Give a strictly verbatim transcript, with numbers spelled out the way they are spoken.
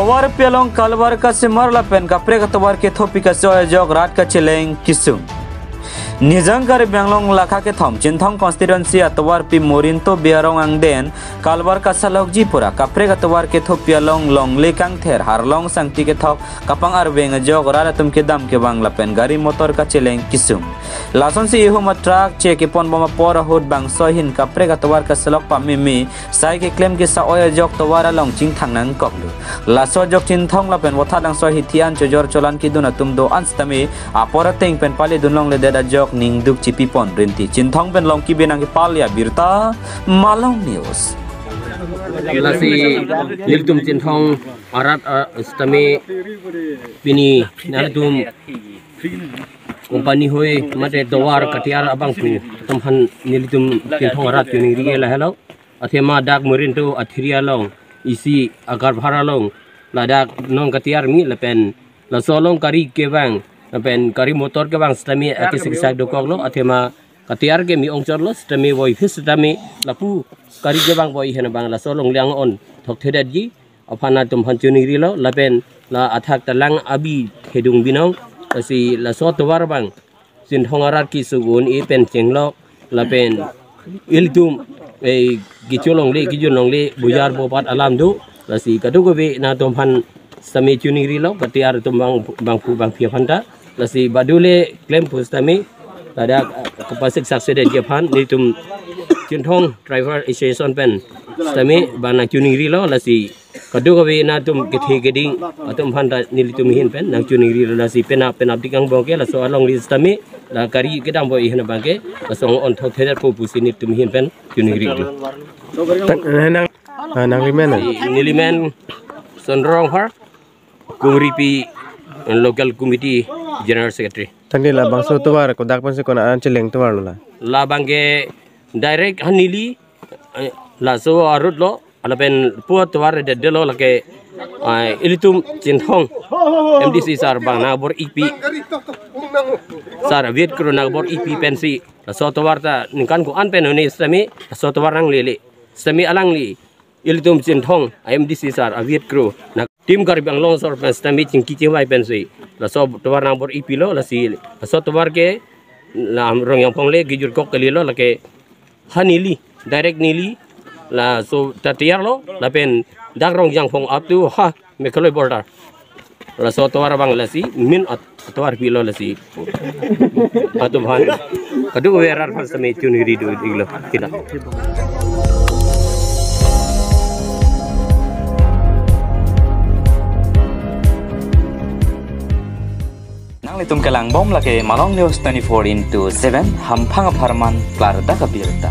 Tovarpi along kalvar kasemar lapen kaprek atovar kethopi kaso ajok rat kacheleng kesung. Nijang Karbi Anglong lakha kethom Chinthong constituency atovarpi Morinto Biarong angden kalvar kasalokji pura kaprek atovar kethopi along longle kangther harlong sangti kethok kapang arveng ajok rat atum kedam kevang lapen gari motor kacheleng kesung. Lasonsi ihum atruck che keponbom apor ahut bangso ahin kaprek atovar kasalok pameme sai keklem kesa-oi ajok tovar along chingthang nangkoklo. Laso ajok Chinthong lapen Vothatlangso ahithi an chojor cholan kedun atum do-an sitame apor ateng pen pale dunlongledet ajok ningduk chipipon rinti. Chinthong pen Longki Benang kepale abirta, Malong News. Lasi nelitum Chinthong arat, ah, sitame pini nelitum company hoi mate tovar katiyar abangphu atum aphan nelitum Chinthong arat choningri ke lahelo. Athema dak Morinto athiri along, isi akarbhar along, ladak non katiyar me lapen laso along gari kevang lapen gari motor kevang sitame akesik sak dokoklo, athema katiyar ke me-ong chotlo sitame voiphit sitame lapu gari kevang voi hena bang laso along lang on thokthedetji aphan atum aphan choningrilo lapen la athak ta lang abi thedung binong, lasi laso tovar bang Chinthong arat kesung un-e pen chenglok lapen ilitum, eh, kecholongle kejunlongle bujar bopat alam do, lasi kadokave nangtum aphan sitame choningrilo katiyar atum bang bangphu bangphi aphan ta, lasi badule klemphu sitame ladak, eh, kapasik saksedetji aphan nelitum Chinthong Driver Association pen sitame bang nangchoningrilo, lasi kadokave nangtum kethe keding atum aphan ta nelitum ahin pen nangchoningrilo, lasi penap penap dik angbong ke laso along li sitame la gari kedam voi hena bang ke laso on thokthedetpo pusi nelitum ahin pen choningrilo. Tang, eh, nang, ah, nangli men, ah? Neli men Sondro Rongphar, Kumripi Local Committee General Secretary. Tangte labangso tovar kodak pensi konat an cheleng tovar lo la? Labang ke direct ha neli, eh, laso a-road lo, lapen pu tovar de de lo lake, eh, ilitum Chinthong M D C sir bang nangbor-ipi, sir Viet Kro nangbor-ipi pensi laso tovar ta ningkan ko-an pen hone sitame laso tovar nanglele. Sitame alangli ilitum Chinthong M D C sir Viet Kro na Team Karbi Anglong asor pen sitame chingki chingvai pensi laso tovar nangbor-ipilo, lasi laso tovar ke la Rongyangphong le kejut kok kalilo, lake ha neli, direct neli laso ta tiyarlo lapen dak Rongyangphong up to ha Meghalaya border. Laso tovar bang lasi main at-, tovarpilo, lasi atum aphan kadokave arat aphan sitame choningri do iklo kita. Nanglitum kelangbom lake Malong News twenty-four into seven, hamphang apharman klardak abirta.